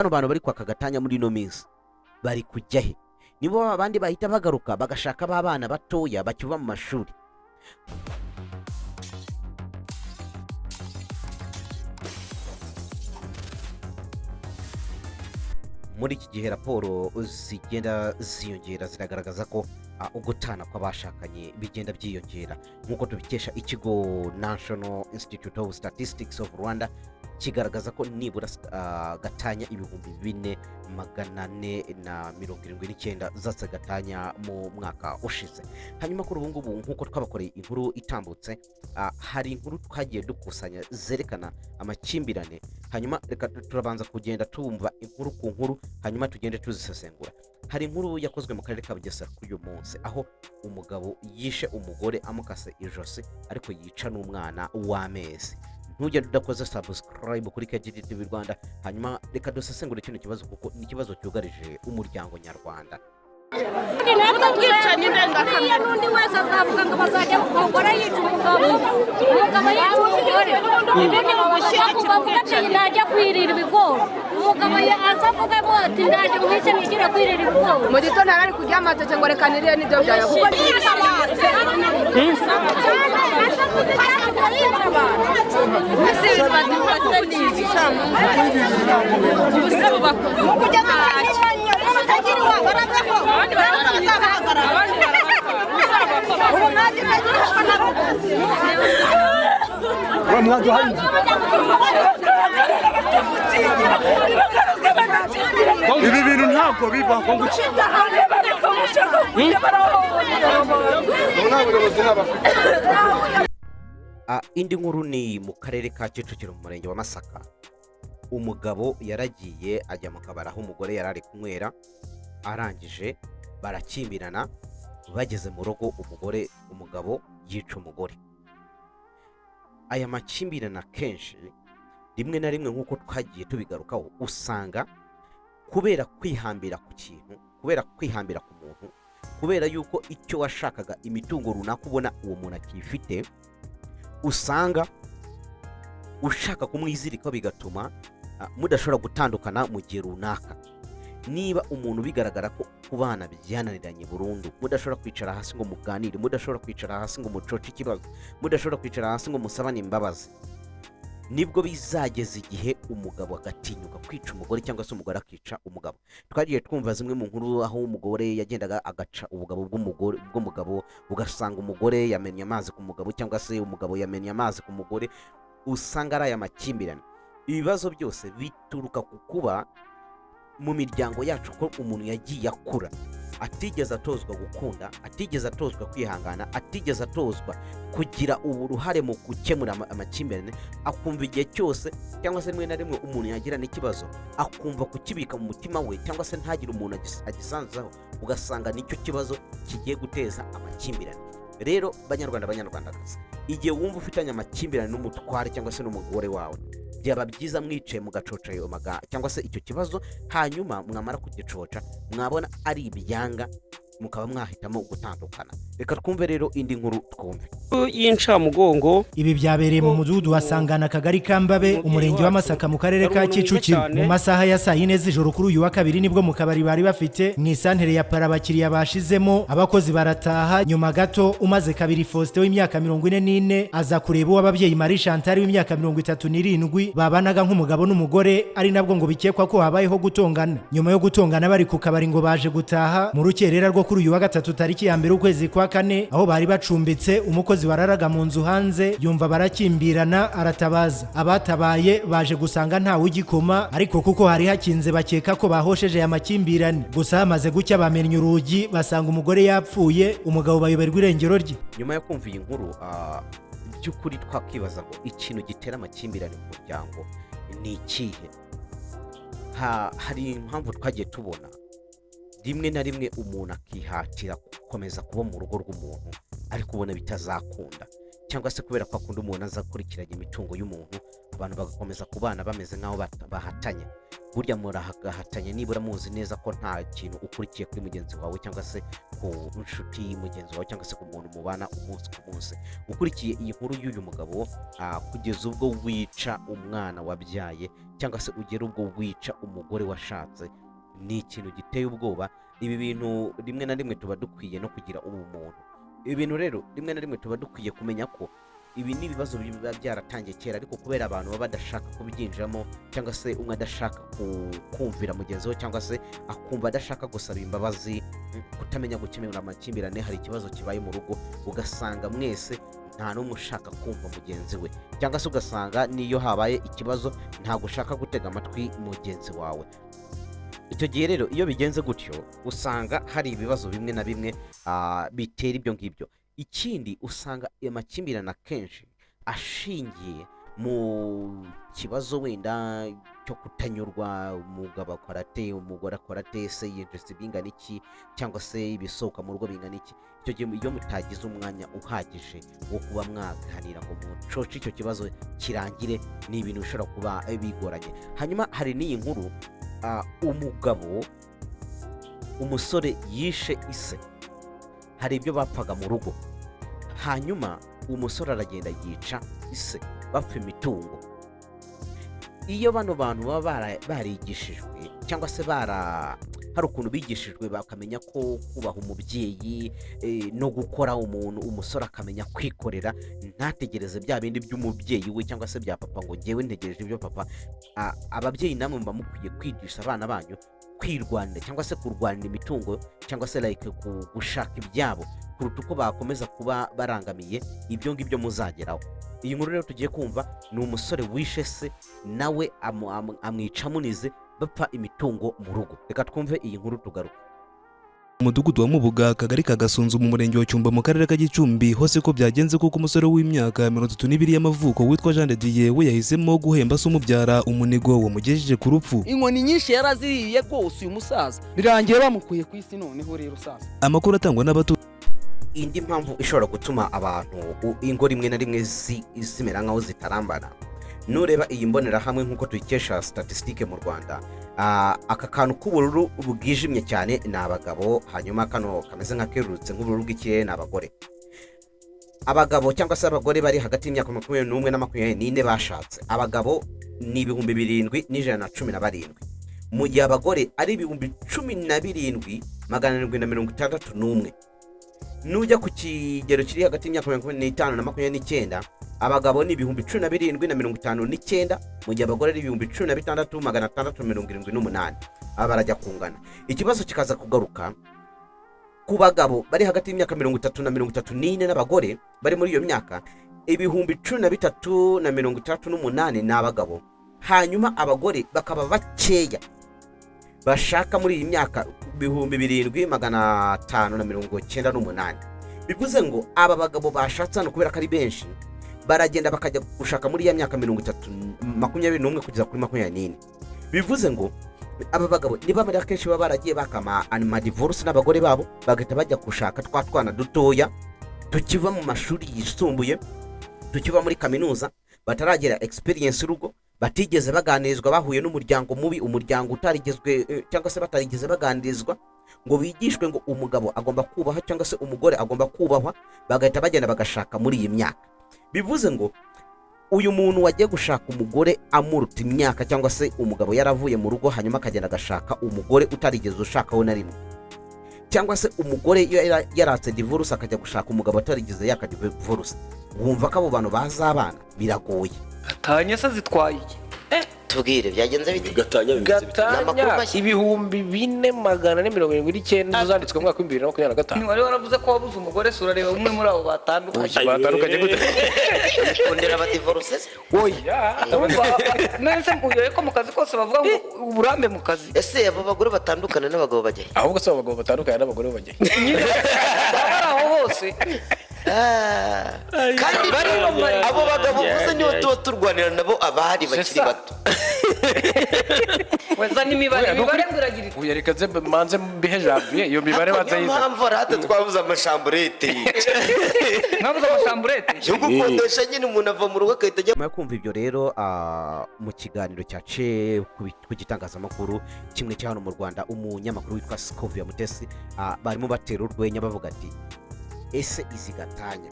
Bano bantu bari kwaka gatanya muri ino minsi bari kujya he? Nibo abandi bahita bagaruka bagashaka ba bana batoya bakiva mu mashuri. Muri iki gihe raporo zigenda ziyongera ziragaragaza ko ugutana kw'abashakanye bigenda byiyongera, nk'uko tubikesha ikigo National Institute of Statistics of Rwanda, kigaragaza ko nibura gatanya 4479 zatse gatanya mu mwaka ushize. Hanyuma kuri ubu ngubu, nk'uko twabakoreye inkuru itambutse, hari inkuru twagiye dukusanya zerekana amakimbirane. Hanyuma reka turabanza kugenda tumva inkuru ku nkuru, hanyuma tugende tuzisesengura. Hari inkuru yakozwe mu karere ka Bugesera kuri uyu munsi, aho umugabo yishe umugore amukase ijosi, ariko yica n'umwana w'amezi. Ntugende udakoze subscribe kuri KGD TV Rwanda. Hanyuma reka dusesengure kino kibazo, kuko ni ikibazo cyugarije umuryango nyarwanda. Ubwicanyi ndengakamere. Uriya n'undi wese azavuga ngo bazajya umugore yica umugabo, umugabo yica umugore. Ibi ni ugushyigikira Bavuga ati ubwicanyi. Najya kwirira ibigori, umugabo aza avuga ati ndaje mwice nishyire kwirira ibigori. Mu gitondo yari ari kurya amateke ngo reka nirire n'ibyo byaya kuko. Ese badufate ni ibicamunsi ubuse bubakoze? Abandi barabakora, abandi barabakora. Ibi bintu ntabwo bibaho. Nta buyobozi n'abafite. Indi nkuru ni mu karere ka Kicukiro, mu murenge wa Masaka. Umugabo yaragiye ajya mu kabari aho umugore yari ari kunywera, arangije barakimbirana. Bageze mu rugo, umugore, umugabo yica umugore. Aya makimbirane akenshi, rimwe na rimwe, nk'uko twagiye tubigarukaho, usanga kubera kwihambira ku kintu, kubera kwihambira ku muntu, kubera yuko icyo washakaga, imitungo runaka, ubona uwo muntu akifite, usanga ushaka kumwizirikaho, bigatuma mudashobora gutandukana mu gihe runaka. Niba umuntu bigaragara ko kubana byananiranye burundu, mudashobora kwicara hasi ngo muganire, mudashobora kwicara hasi ngo mucoce ikibazo, mudashobora kwicara hasi ngo musabane imbabazi, nibwo bizageza igihe umugabo agatinyuka kwica umugore cyangwa se umugore akica umugabo. Twagiye twumva zimwe mu nkuru aho umugore yagendaga agaca ubugabo bw'umugore, bw'umugabo, ugasanga umugore yamennye amazi ku mugabo cyangwa se umugabo yamennye amazi ku mugore. Usanga ari aya makimbirane. Ibibazo byose bituruka ku kuba mu miryango yacu ko umuntu yagiye akura atigeze atozwa gukunda, atigeze atozwa kwihangana, atigeze atozwa kugira uruhare mu gukemura amakimbirane, akumva igihe cyose, cyangwa se rimwe na rimwe umuntu yagira n'ikibazo akumva kukibika mu mutima we, cyangwa se ntagire umuntu agisanzaho, ugasanga nicyo kibazo kigiye guteza amakimbirane. Rero banyarwanda, banyarwandakazi, igihe wumva ufitanye amakimbirane n'umutware cyangwa se n'umugore wawe, byaba byiza mwicaye mugacoca ayo maga cyangwa se icyo kibazo. Hanyuma mwamara kugicoca, mwabona ari ibyanga, mukaba mwahitamo gutandukana. Reka twumve rero indi nkuru, twumve. Y'incamugongo. Ibi byabereye mu mudugudu wa Sangana, akagari ka Mbabe, umurenge wa Masaka, mu karere ka Kicukiro, mu masaha ya saa 4 z'ijoro kuri uyu wa kabiri. Nibwo mu kabari bari bafite mu isantere ya Para abakiriya bashizemo, abakozi barataha. Nyuma gato, umaze kabiri Faustin w'imyaka 44 aza kureba uw'ababyeyi Marie Chantal w'imyaka 37 babanaga nk'umugabo n'umugore, ari nabwo ngo bikekwa ko habayeho gutongana. Nyuma yo gutongana bari ku kabari, ngo baje gutaha mu rukerera rwo kuri uyu wa gatatu, tariki ya 1 ukwezi kwa kane, aho bari bacumbitse. Umukozi wararaga mu nzu hanze yumva barakimbirana, aratabaza. Abatabaye baje gusanga ntawe ugikoma, ariko kuko hari hakinze bakeka ko bahosheje aya makimbirane. Gusa hamaze gucya bamennye urugi basanga umugore yapfuye, umugabo bayoberwa irengero rye. Nyuma yo kumva iyi nkuru, by'ukuri twakwibaza ngo ikintu gitera amakimbirane mu muryango ni ikihe? Hari impamvu twagiye tubona rimwe na rimwe umuntu akihatira gukomeza kuba mu rugo rw'umuntu ariko ubona bitazakunda, cyangwa se kubera ko akunda umuntu aza akurikiranya imitungo y'umuntu, Abantu bagakomeza kubana bameze nk'aho bahatanye. Burya muragahatanye nibura muzi neza ko nta kintu ukurikiye kuri mugenzi wawe, cyangwa se ku nshuti mugenzi wawe, cyangwa se ku muntu mubana umunsi ku munsi. Ukurikiye iyi nkuru y'uyu mugabo, kugeza ubwo wica umwana wabyaye, cyangwa se ugera ubwo wica umugore washatse, ni ikintu giteye ubwoba. Ibi bintu rimwe na rimwe tuba dukwiye no kugira ubumuntu. Ibi bintu rero rimwe na rimwe tuba dukwiye kumenya ko ibi ni ibibazo biba byaratangiye kera, ariko kubera abantu baba badashaka kubyinjiramo, cyangwa se umwe adashaka kumvira mugenzi we, cyangwa se akumva adashaka gusaba imbabazi, kutamenya gukemura amakimbirane. Hari ikibazo kibaye mu rugo, ugasanga mwese nta n'umwe ushaka kumva mugenzi we, cyangwa se ugasanga n'iyo habaye ikibazo ntabwo ushaka gutega amatwi mugenzi wawe. Icyo gihe rero iyo bigenze gutyo, usanga hari ibibazo bimwe na bimwe bitera ibyo ngibyo. Ikindi, usanga amakimbirane akenshi ashingiye mu kibazo wenda cyo kutanyurwa. Umugabo akora ate? Umugore akora ate? Ese yinjiza ibingana iki, cyangwa se ibisohoka mu rugo bingana iki? Icyo gihe iyo mutagize umwanya uhagije wo kuba mwaganira ngo mucoce icyo kibazo kirangire, ni ibintu bishobora kuba bigoranye. Hanyuma hari n'iyi nkuru, umugabo, umusore yishe ise. Hari ibyo bapfaga mu rugo, hanyuma umusore aragenda yica ise, bapfa imitungo. Iyo bano bantu baba barigishijwe, cyangwa se hari ukuntu bigishijwe bakamenya ko kubaha umubyeyi, no gukora, umuntu umusore akamenya kwikorera, ntategereze bya bindi by'umubyeyi we cyangwa se bya papa, ngo ngewe ntegereje ibyo papa. Ababyeyi namwe muba mukwiye kwigisha abana banyu kwirwanira, cyangwa se kurwanira imitungo, cyangwa se like gushaka ibyabo, kuruta uko bakomeza kuba barangamiye ibyo ngibyo muzageraho. Iyi nkuru rero tugiye kumva ni umusore wishe se, nawe amwica amunize, bapfa imitungo mu rugo. Reka twumve iyi nkuru tugaruke. Umudugudu wa Mubuga, Akagari ka Gasunzu, mu Murenge wa Cyumba, mu Karere ka Gicumbi, hose ko byagenze, kuko umusore w'imyaka 32 y'amavuko witwa Jean de Dieu we yahisemo guhemba se umubyara umunigo wamugejeje ku rupfu. Inkoni nyinshi yaraziriye rwose uyu musaza, birangiye bamukuye ku isi. Noneho rero sasa Amakuru atangwa n'abaturanyi Indi mpamvu ishobora gutuma abantu ingo rimwe na rimwe zimera nk'aho zitarambana, nureba iyi mbonerahamwe nk'uko tuyikesha statisitike mu Rwanda, aka kantu k'ubururu bwijimye cyane ni abagabo, hanyuma kano kameze nk'akerurutse nk'ubururu bw'ikirere ni abagore. Abagabo cyangwa se abagore bari hagati y'imyaka 21 na 24 bashatse, abagabo ni 7117, mu gihe abagore ari 17,761. Nujya ku kigero kiri hagati y'imyaka 25 na 29, abagabo ni 17,059, mu gihe abagore ari 16,678. Aba barajya kungana. Ikibazo kikaza kugaruka ku bagabo bari hagati y'imyaka 30 na 34 n'abagore bari muri iyo myaka. 13,068 ni abagabo, hanyuma abagore bakaba bakeya bashaka muri iyi myaka, 7,598. Bivuze ngo aba bagabo bashatse hano, kubera ko ari benshi, baragenda bakajya gushaka muri ya myaka 30, 21 kugeza kuri 24. Bivuze ngo aba bagabo niba bari akenshi baba baragiye bakama amadivorce n'abagore babo, bagahita bajya gushaka twa twana dutoya tukiva mu mashuri yisumbuye, tukiva muri kaminuza, bataragira experience y'urugo, batigeze baganirizwa, bahuye n'umuryango mubi, umuryango utarigezwe, cyangwa se batarigeze baganirizwa ngo bigishwe ngo umugabo agomba kubaha cyangwa se umugore agomba kubahwa, bagahita bagenda bagashaka muri iyi myaka. Bivuze ngo uyu muntu wagiye gushaka umugore amuruta imyaka, cyangwa se umugabo yaravuye mu rugo hanyuma akagenda agashaka umugore utarigeze ushakaho na rimwe, cyangwa se umugore yaratse divorce akajya gushaka umugabo atarigeze yaka divorce, wumva ko abo bantu bazabana biragoye. Gatanya se zitwaye iki? Tubwire, byagenze bite? Gatanya bimeze bite? Ni amakuru Gatanya mashya. 4479 nizo zanditswe mu mwaka wa 2025. Wari waravuze ko wabuze umugore se, urareba umwe muri abo batandukanye. Batandukanye gute? Kundera abadivorce se? Oya. None se uyoye ko mu kazi kose bavuga ngo uburambe mu kazi? Ese abo bagore batandukana n'abagabo bajya he? Ahubwo se abo bagabo batandukanye n'abagore bajya Nyine baba bari aho hose. Ah, kandi abo bagabo uvuze nibo tuba turwanira nabo, abahari bakiri C'est ça. bato. Wazana imibare. Oya, Imibare ngo iragira iti Oya, reka nze manze mbihe Janvier iyo mibare. Niyo Banze. mpamvu rata twabuze amashamburete. Mwabuze amashamburete. Yo gukodesha nyine, umuntu ava mu rugo agahita ajya Nyuma yo kumva ibyo rero, mu kiganiro cyaciye ku gitangazamakuru kimwe cya hano mu Rwanda, umunyamakuru witwa Scovia Mutesi, barimo batera urwenya bavuga ati: "Ese izi gatanya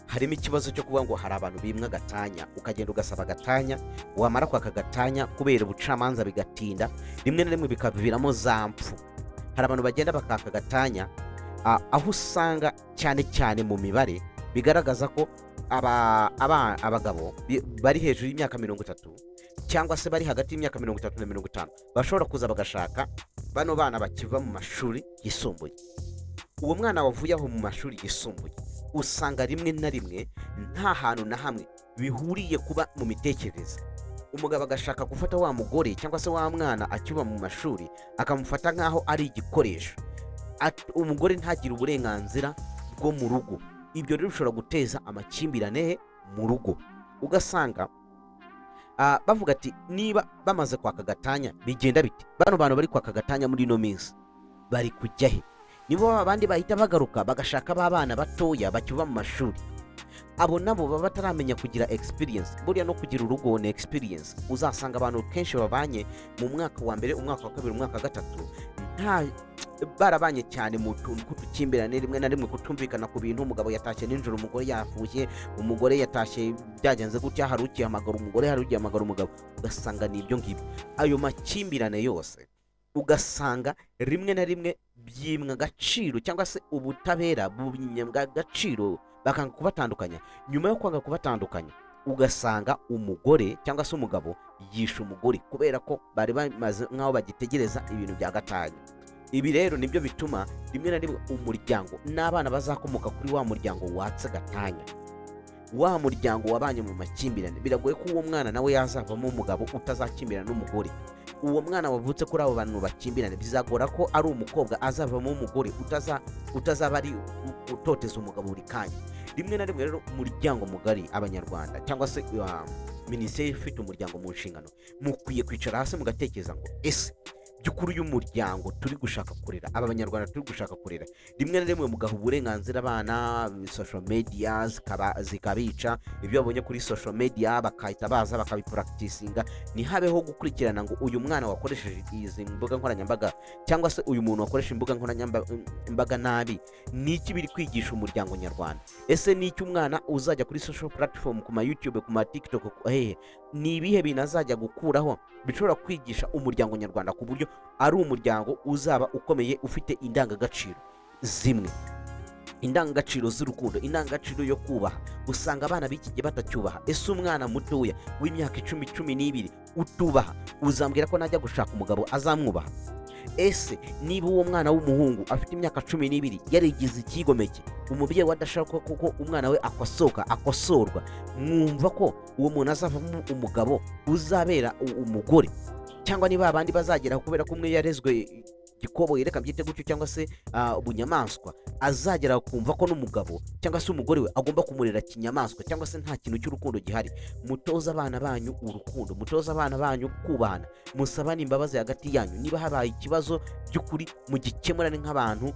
harimo ikibazo cyo kuvuga ngo hari abantu bimwa gatanya, ukagenda ugasaba gatanya, wamara kwaka gatanya kubera ubucamanza bigatinda, rimwe na rimwe bikaviramo za mpfu." Hari abantu bagenda bakaka gatanya, aho usanga cyane cyane mu mibare bigaragaza ko abagabo bari hejuru y'imyaka 30 cyangwa se bari hagati y'imyaka 30 na 50 bashobora kuza bagashaka bano bana bakiva mu mashuri yisumbuye. Uwo mwana wavuye aho mu mashuri yisumbuye usanga rimwe na rimwe nta hantu na hamwe bihuriye kuba mu mitekerereze. Umugabo agashaka gufata wa mugore cyangwa se wa mwana akiba mu mashuri, akamufata nk'aho ari igikoresho. Umugore ntagire uburenganzira bwo mu rugo. Ibyo rero bishobora guteza amakimbirane mu rugo. Ugasanga bavuga ati: "Niba bamaze kwaka gatanya bigenda bite? Bano bantu bari kwaka gatanya muri ino minsi bari kujya he?" Nibo abandi bahita bagaruka bagashaka ba bana batoya bakiva mu mashuri. Abo nabo baba bataramenya kugira experience. Buriya no kugira urugo ni experience. Uzasanga abantu kenshi babanye mu mwaka wa mbere, umwaka wa kabiri, umwaka wa gatatu, nta barabanye cyane mu tuntu tw'udukimbirane, rimwe na rimwe kutumvikana ku bintu. Umugabo yatashye nijoro, umugore yafushye, umugore yatashye byagenze gutya, hari ugihamagara umugore, hari ugihamagara umugabo, ugasanga ni ibyo ngibyo. Ayo makimbirane yose ugasanga rimwe na rimwe byimwa agaciro, cyangwa se ubutabera bunyimwa agaciro, bakanga kubatandukanya. Nyuma yo kwanga kubatandukanya, ugasanga umugore cyangwa se umugabo yishe umugore kubera ko bari bamaze nk'aho bagitegereza ibintu bya gatanya. Ibi rero nibyo bituma rimwe na rimwe umuryango n'abana bazakomoka kuri wa muryango watse gatanya, wa muryango wabanye mu makimbirane, biragoye ko uwo mwana nawe yazavamo umugabo utazakimbirana n'umugore. Uwo mwana wavutse kuri abo bantu bakimbirane, bizagora ko ari umukobwa azavamo umugore utazaba ari utoteza umugabo buri kanya. Rimwe na rimwe rero, umuryango mugari, Abanyarwanda cyangwa se minisiteri ifite umuryango mu nshingano, mukwiye kwicara hasi mugatekereza ngo: "Ese by'ukuri uyu muryango turi gushaka kurera, aba Banyarwanda turi gushaka kurera?" Rimwe na rimwe mugaha uburenganzira abana, social media zikabica. Ibyo babonye kuri social media bakahita baza bakabipracticinga. Ntihabeho gukurikirana ngo uyu mwana wakoresheje izi mbuga nkoranyambaga cyangwa se uyu muntu wakoresha imbuga nkoranyambaga nabi, ni iki biri kwigisha umuryango nyarwanda? Ese ni iki umwana uzajya kuri social platform, ku ma YouTube, ku ma TikTok, hehe, ni ibihe bintu azajya gukuraho bishobora kwigisha umuryango nyarwanda ku buryo ari umuryango uzaba ukomeye, ufite indangagaciro zimwe, indangagaciro z'urukundo, indangagaciro yo kubaha? Usanga abana b'iki gihe batacyubaha. Ese umwana mutoya w'imyaka 10, 12 utubaha, uzambwira ko najya gushaka umugabo azamwubaha? Ese niba uwo mwana w'umuhungu afite imyaka 12 yarigize icyigomeke, umubyeyi we adashaka kuko umwana we akosoka, akosorwa, mwumva ko uwo muntu azavamo umugabo uzabera umugore? Cyangwa niba abandi bazageraho kubera ko umwe yarezwe gikoboyi, reka mbyite gutyo, cyangwa se ubunyamaswa, azagera kumva ko n'umugabo cyangwa se umugore we agomba kumurera kinyamaswa, cyangwa se nta kintu cy'urukundo gihari? Mutoze abana banyu urukundo, mutoze abana banyu kubahana, musabane imbabazi hagati yanyu. Niba habaye ikibazo by'ukuri, mugikemurane nk'abantu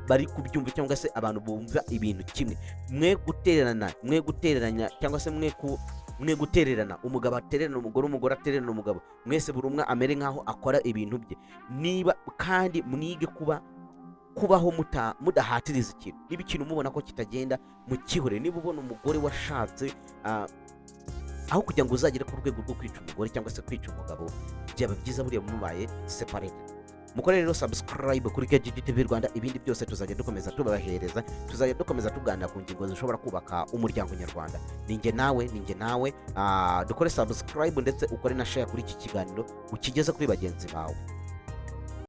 bari kubyumva, cyangwa se abantu bumva ibintu kimwe. Mwe gutererana, mwe gutereranya, cyangwa se mwe gutererana, umugabo atererana umugore, umugore atererana umugabo. Mwese buri umwe amere nk'aho akora ibintu bye. Niba kandi mwige kubaho mudahatiriza ikintu. Niba ikintu mubona ko kitagenda, mukihore. Niba ubona umugore washatse, aho kugira ngo uzagere ku rwego rwo kwica umugore cyangwa se kwica umugabo, byaba byiza buriya mubaye separated. Mukore rero subscribe kuri KGTV Rwanda. Ibindi byose tuzajya dukomeza tubahereza, tuzajya dukomeza tuganira ku ngingo zishobora kubaka umuryango nyarwanda. Ninjye nawe, ninjye nawe. Dukore subscribe ndetse ukore na share kuri iki kiganiro, ukigeze kuri bagenzi bawe.